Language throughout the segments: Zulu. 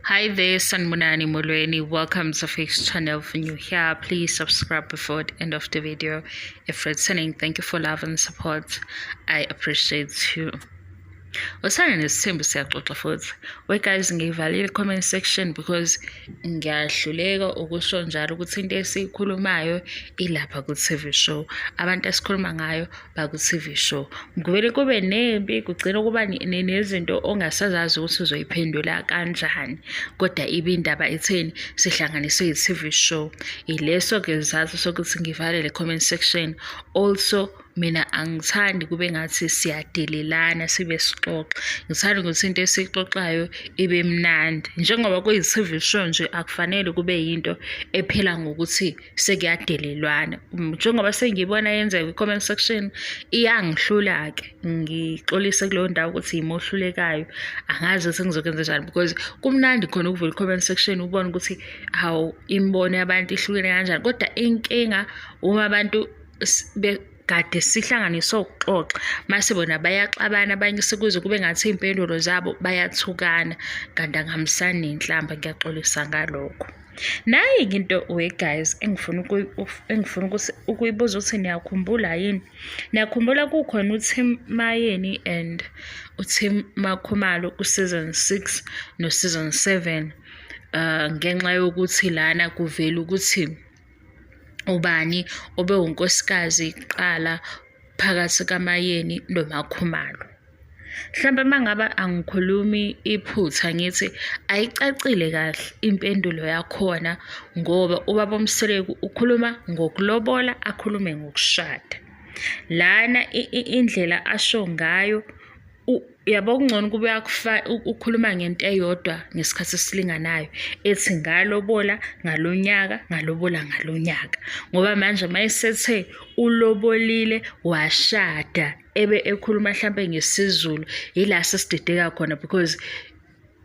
Hi there, Sanmunani Molweni. Welcome to Fix Channel. If you're new here, please subscribe before the end of the video. If returning, thank you for love and support. I appreciate you. Uthando nesithembu siyaxoxa futhi. We guys, ngiyivalile comment section because ngiyahluleka ukusho njalo ukuthi into esiyikhulumayo ilapha ku-TV show. Abantu esikhuluma ngayo baku-TV show. Kuvele kube nempi, kugcine kuba nezinto ongasazazi ukuthi uzoyiphendula kanjani. Kodwa ibe indaba itheni, sihlanganiswe yi-TV show. Ileso-ke sizathu sokuthi ngivale le comment section. Also, mina angithandi kube ngathi siyadelelana sibe sixoxa. Ngithanda ukuthi into esiyixoxayo ibe mnandi. Njengoba kuyi-TV show nje akufanele kube yinto ephela ngokuthi sekuyadelelwana. Njengoba sengiyibona yenzeka kwi-comment section iyangihlula-ke. Ngixolise kuleyo ndawo ukuthi yimi ohlulekayo. Angazi ukuthi ngizokwenza njani because kumnandi khona ukuvula i-comment section ubone ukuthi hawu imibono yabantu ihlukene kanjani. Kodwa inkinga uma abantu kade sihlanganiswe ukuxoxa mase bona bayaxabana abanye sekuze kube ngathi iy'mpendulo zabo bayathukana kanti angihambisani nenhlamba ngiyaxolisa ngalokho. Nayi-ke into we guys engifuna engifuna ukuthi ukuyibuza ukuthi niyakhumbula yini? Niyakhumbula kukhona uTeam Mayeni and uTeam Makhumalo ku-season 6 no-season 7 ngenxa yokuthi lana kuvela ukuthi ubani obewunkosikazi kuqala phakathi kaMayeni noMakhumalo. Mhlampe uma ngabe angikhulumi iphutha ngithi ayicacile kahle impendulo yakhona ngoba ubaba uMseleku ukhuluma ngokulobola akhulume ngokushada. Lana indlela asho ngayo uyabo kungcono kube ukhuluma ngento eyodwa ngesikhathi esilinganayo ethi ngalobola ngalo nyaka, ngalobola ngalo nyaka. Ngoba manje uma esethe ulobolile washada ebe ekhuluma hlampe ngesiZulu yila sesidideka khona because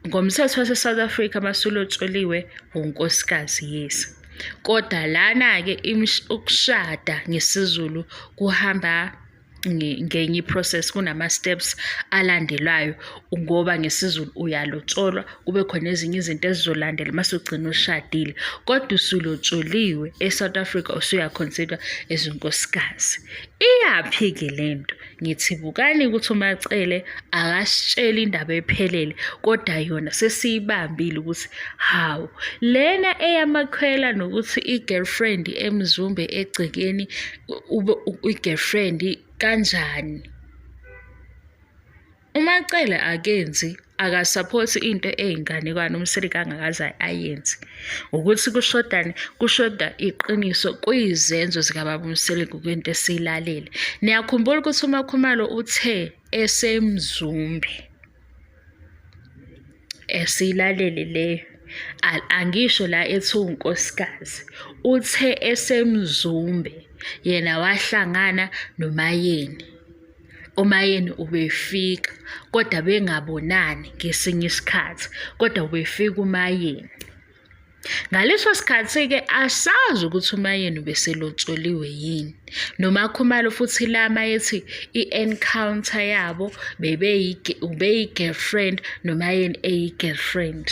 ngomthetho wase-South Africa masulotshuliwe unkosikazi yes. Kodwa lana-ke ukushada ngesiZulu kuhamba ngenye i-process, kunama-steps alandelwayo ngoba ngesiZulu uyalotsholwa kube khona ezinye izinto ezizolandela mase ugcina ushadile. Kodwa usulotshuliwe e-South Africa usuya-consider as unkosikazi. Iyaphi-ke le nto? Ngithi bukani ukuthi uMaCele akasitsheli indaba ephelele kodwa yona sesiyibambile ukuthi hawu lena eyamakhwela nokuthi i-girlfriend emzumbe egcekeni ube i-girlfriend kanjani? UMaCele akenzi akasaphothi into eyinganekwane uMseleku angakaze ayenze. Ukuthi kushodani, kushoda iqiniso kuyizenzo zikababa uMseleku kwinto esiyilalele. Niyakhumbula ukuthi uMakhumalo uthe esemzumbe esiyilalele leyo angisho la ethi unkosikazi uthe esemzumbe yena wahlangana noMayeni. UMayeni ubefika kodwa bengabonani ngesinye isikhathi kodwa ubefika uMayeni. Ngaleso sikhathi-ke asazi ukuthi uMayeni ubeselotsholiwe yini. NoMakhumalo futhi la mayethi i-encounter yabo ubeyi-girlfriend noMayeni eyi-girlfriend.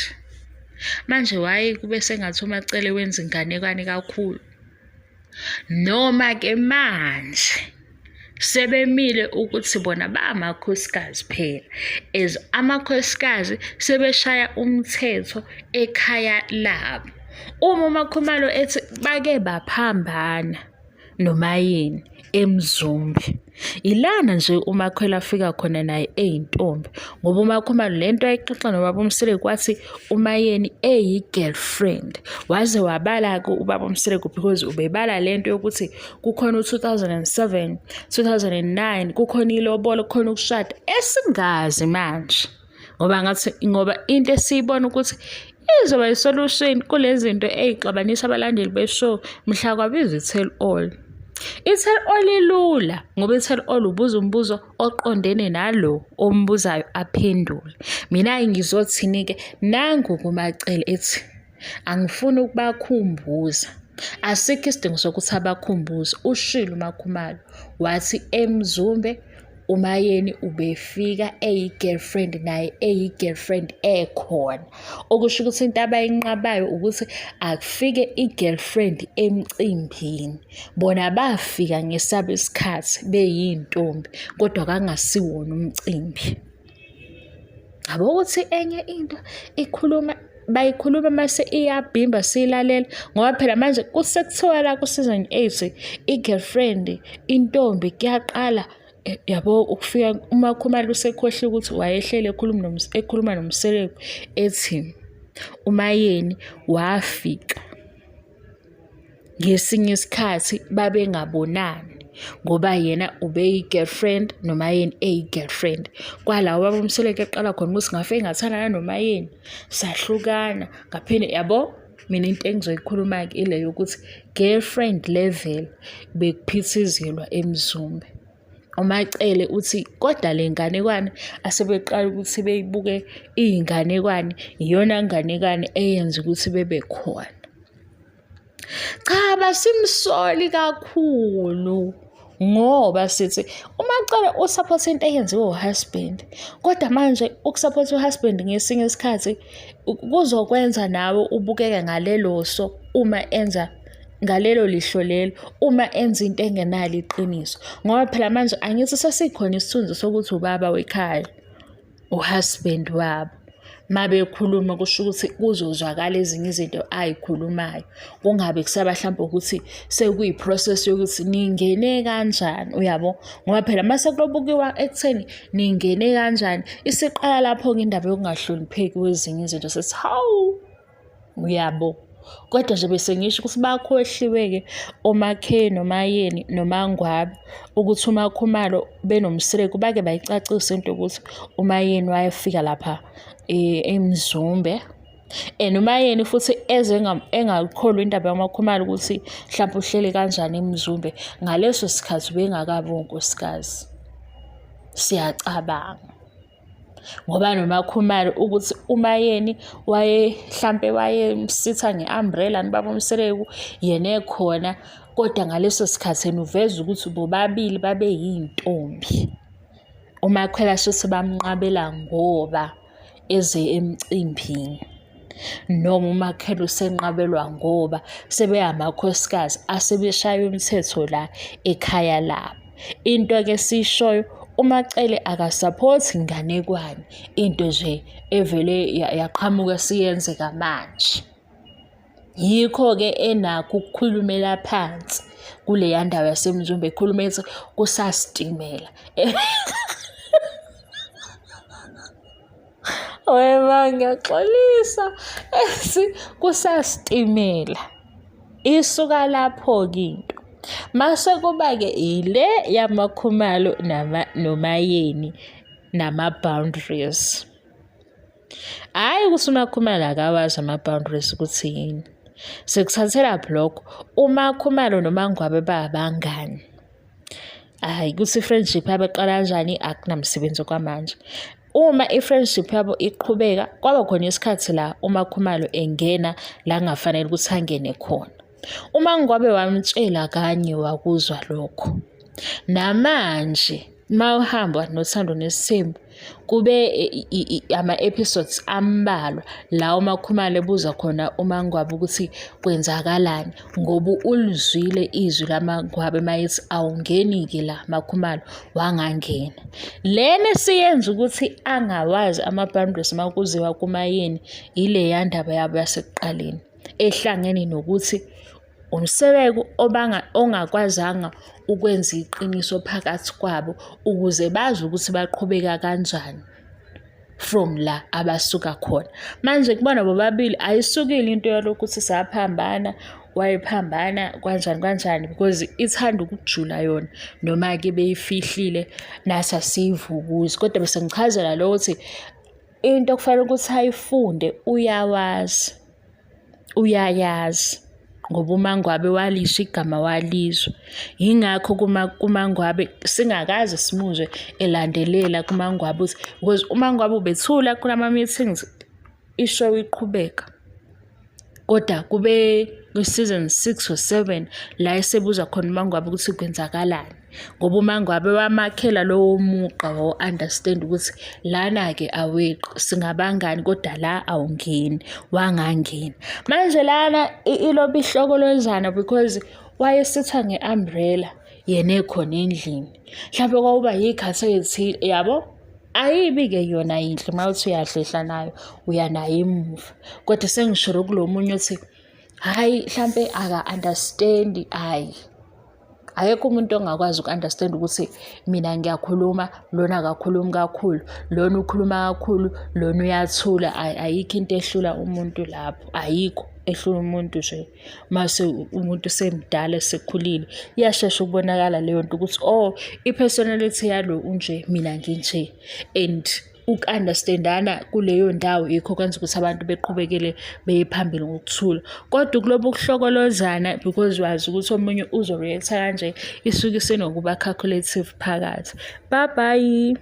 Manje why kube sengathi uMaCele wenza inganekwane kakhulu? Noma-ke manje sebemile ukuthi bona bamakhosikazi phela as amakhosikazi sebeshaya umthetho ekhaya labo. Uma uMakhumalo ethi bake baphambana noMayeni eMzumbe, Ilana nje uMakhwela afika khona naye eyintombi ngoba uMakhumalo le nto ayixoxa nobaba uMseleku wathi uMayeni eyi-girlfriend. Waze wabala-ke ubaba uMseleku because ubebala le nto yokuthi kukhona u-2007, 2009, kukhona ilobolo, kukhona ukushada esingazi manje. Ngoba ngathi ngoba into esiyibona ukuthi izoba i-solution kule zinto ey'xabanisa abalandeli be-show mhla kwabizwa i-tell all. I-tell all ilula ngoba i-tell all ubuza umbuzo oqondene nalo ombuzayo aphendule. Mina-ke ngizothini-ke nangu kuMaCele ethi angifuni ukubakhumbuza. Asikho isidingo sokuthi abakhumbuze. Ushilo uMaKhumalo wathi eMzumbe. uMayeni ubefika eyi-girlfriend naye eyi-girlfriend ekhona. Okusho ukuthi into abayinqabayo ukuthi akufike i-girlfriend emcimbini. Bona bafika ngesabo isikhathi beyiy'ntombi kodwa kwakungasiwona umcimbi. Yabo ukuthi enye into ikhuluma bayikhuluma mase iyabhimba siyilalela ngoba phela manje kusekuthiwa la ku-season 8 i-girlfriend intombi kuyaqala eh, yabo ukufika uMakhumalo usekhohlwe ukuthi wayehlele ekhuluma ekhuluma noMseleku ethi uMayeni wafika Ngesinye isikhathi babengabonani ngoba yena ubeyi-girlfriend noMayeni eyi-girlfriend. Kwala ubaba uMseleku eqala khona ukuthi ngafike ngathandana noMayeni sahlukana ngaphinde yabo. Mina into engizoyikhuluma-ke ile yokuthi girlfriend level bekuphithizelwa eMzumbe. UMaCele uthi kodwa le nganekwane asebeqala ukuthi beyibuke iyinganekwane iyona nganekwane eyenza ukuthi bebe khona. Cha, basimsoli kakhulu ngoba sithi uMaCele usaphotha into eyenziwe uhusband kodwa manje ukusaphotha uhusband ngesinye isikhathi kuzokwenza nawe ubukeke ngalelo so uma enza ngalelo lihlo lelo uma enza into engenalo iqiniso ngoba phela manje angithi sesikhona isithunzi sokuthi ubaba wekhaya uhusband wabo mabekhuluma kusho ukuthi kuzozwakala ezinye izinto ayikhulumayo kungabe kusaba mhlawumbe ukuthi sekuyi-process yokuthi ningene kanjani uyabo ngoba phela mase kulobukiwa ekutheni ningene kanjani isiqala lapho-ke indaba yokungahlonipheki kwezinye izinto sethi hawu Uyabo? Kodwa nje bese ngisho ukuthi bakhohliwe-ke oMakhe noMayeni noMangwabe ukuthi uMakhumalo benoMseleku bake bayicacise into yokuthi uMayeni wayefika lapha eMzumbe. And uMayeni futhi eze engakholwa indaba yaMakhumalo ukuthi mhlawumbe uhleli kanjani eMzumbe ngaleso sikhathi ubengakabi unkosikazi. Siyacabanga. Ngoba noMakhumalo ukuthi uMayeni waye hlampe wayemsitha nge-umbrella nobaba uMseleku yena ekhona kodwa ngaleso sikhathi yena uveza ukuthi bobabili babeyiy'ntombi. UMakhwela shuthi bamnqabela ngoba eze emcimbini noma uMakhwela usenqabelwa ngoba sebeyamakhosikazi asebeshaya umthetho la ekhaya labo. Into-ke esiyishoyo uMaCele akasaphothi nganekwane into nje evele yaqhamuka siyenzeka manje. Yikho-ke enakho ukukhulumela phansi kuleya ndawo yaseMzumbe ekhuluma ethi kusasitimela. Wema ngiyaxolisa ethi kusasitimela. Isuka lapho-ke into. Mase kuba-ke ile yamaKhumalo noMayeni nama-boundaries. Hhayi ukuthi uMakhumalo akawazi ama-boundaries ukuthi yini. Sikuthathela lokho, uMakhumalo noMangwabe babangani. Hhayi ukuthi i-friendship yabo iqala kanjani akunamsebenzi okwamanje. Uma i-friendship yabo iqhubeka, kwaba khona isikhathi la uMakhumalo engena la kungafanele ukuthi angene khona. UMangwabe wamtshela kanye wakuzwa lokho. Namanje uma uhamba noThando Nesithembu kube ama-episodes ambalwa la uMakhumalo ebuza khona uMangwabe ukuthi kwenzakalani ngoba ulizwile izwi laMangwabe mayethi awungeni-ke la Makhumalo wangangena. Lena esiyenza ukuthi angawazi ama-boundaries uma kuziwa kuMayeni ileya ndaba yabo yasekuqaleni ehlangene nokuthi Umseleku obanga ongakwazanga ukwenza iqiniso phakathi kwabo ukuze bazi ukuthi baqhubeka kanjani from la abasuka khona. Manje kubona bobabili ayisukile into yalokhu ukuthi saphambana wayephambana kanjani kanjani because ithanda ukujula yona noma-ke beyifihlile nathi asiyivukuzi kodwa bese ngichazela lo ukuthi into okufanele ukuthi ayifunde uyawazi. Uyayazi ngoba uMangwabe walisho igama walizwa. Yingakho kuMangwabe singakaze simuzwe elandelela kuMangwabe ukuthi because uMangwabe ubethula kulama-meetings i-show iqhubeka. Kodwa kube kwi-season 6 or 7 la esebuza khona uMangwabe ukuthi kwenzakalani. Ngoba uma ngabe wamakhela lowo mugqa wawu-understand ukuthi lana-ke aweqi singabangani kodwa la awungeni, wangangena. Manje lana ilobe ihlokolozana because wayesitha nge-umbrella yena ekhona endlini. Mhlawumbe kwakuba yiy'khathi ey'thile yabo. Ayibi-ke yona yinhle uma uthi uyahlehla nayo uya nayo emuva. Kodwa sengisholo kulo munye uthi hhayi hlampe aka-understand-i hhayi. Akekho umuntu ongakwazi uku-understand ukuthi mina ngiyakhuluma lona akakhulumi kakhulu, lona ukhuluma kakhulu, lona uyathula. Ayikho into ehlula umuntu lapho, ayikho ehlula umuntu nje mase umuntu semdala esekhulile. Iyashesha ukubonakala leyo nto ukuthi oh i-personality yalo unje mina nginje and uku-understand-ana kuleyo ndawo yikho kwenza ukuthi abantu beqhubekele beye phambili ngokuthula. Kodwa kulobu kuhlokolozana because wazi ukuthi omunye uzo-react-a kanje, isuke isinokuba calculative phakathi. Bye bye.